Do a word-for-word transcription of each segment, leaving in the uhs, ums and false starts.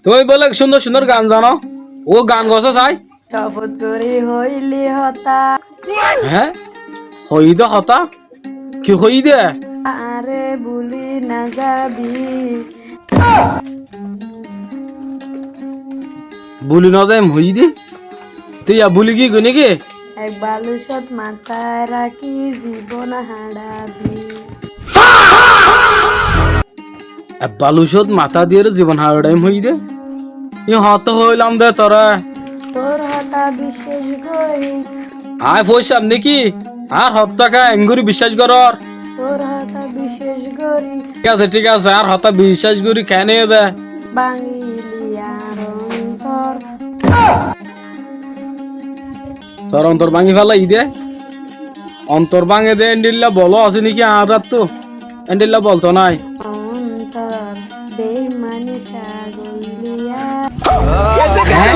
Tuñí bóle cúndor cúndor gan zano, ó gan goó sai. Cobot gorí hoilí hotá. Hé? Hoiyí dé hotá? Ki hoiyí dé? Añáre búli no zaibí. Búli no zaiyum hoiyí dé? Tui yá búli giyói néki? Ek balucót matá rakí zibon hañçaibí. Ek balucót matá diyóre zibon hañçaiyum hoiyí dé? Yí hoñtté hoóilam dé toré. Tor hotá biccác gorí. Aññí foóiccám néki? Añár hotá ká engorí biccác gorór? Tor hotá biccác gorí. Thík asé, thík asé, añár hotá biccác gorí keéne dé? Báñgili añár ontor. Tor ontor báñgi félaiyí dé? Ontor báñge dé éndilla bol asé néki añáráttu? Éndilla bol toó nái. Ontor beimani kagol diya. Hé?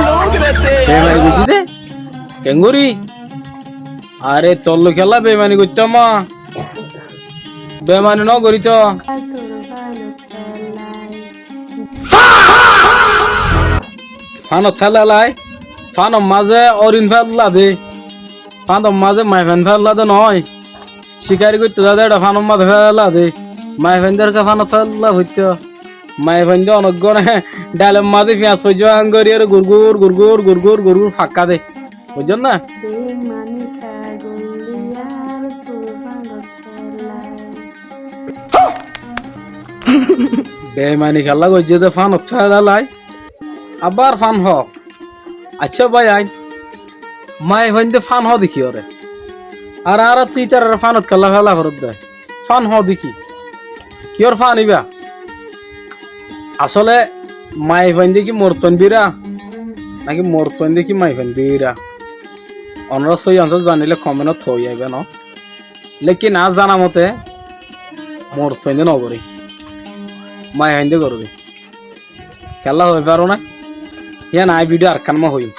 Beimani goijjé dé? Keéngorí? Aré, tolloi kiyólla beimani goittám? Beimani nógorí toó. Fánot féla lái. Fánot mazé orin féla dé. Fánot mazé maiyafuain féla dé noó. Cíkari goittó zade éçe fánot mazé féla dé. Maiyafuaindóre fánot féla foittóu. Maiyafuaindé onoggúne dháilor mazé fiyañs foijjé hán gorí aré gurgur, gurgur, gurgur, gurgur fakká dé. Buijjón ná? Beimani kiyólla goijjé dé fánot féla lái. Abar fán hoó. Accá bái ain. Maiyafuaindé fán hoó dé kiyóre? Ar añáráttu ítararé fánot kiyólla féla foredde? Fán hoó dé ki? Kiyór fán íba? Asóle maiyafuaindé ki morotfuain bíra? Náki morotfuaindé ki maiyafuain bíra? Onorá sóiyi ansár zanilé komenot hoói aibá noó. Lékin añár zana mote morotfuaindé nogorí, maiyafuaindé gorí dé. Kiyólla hoói faró ná? Yían aññí bídiyo arekkán mazé hoiyum.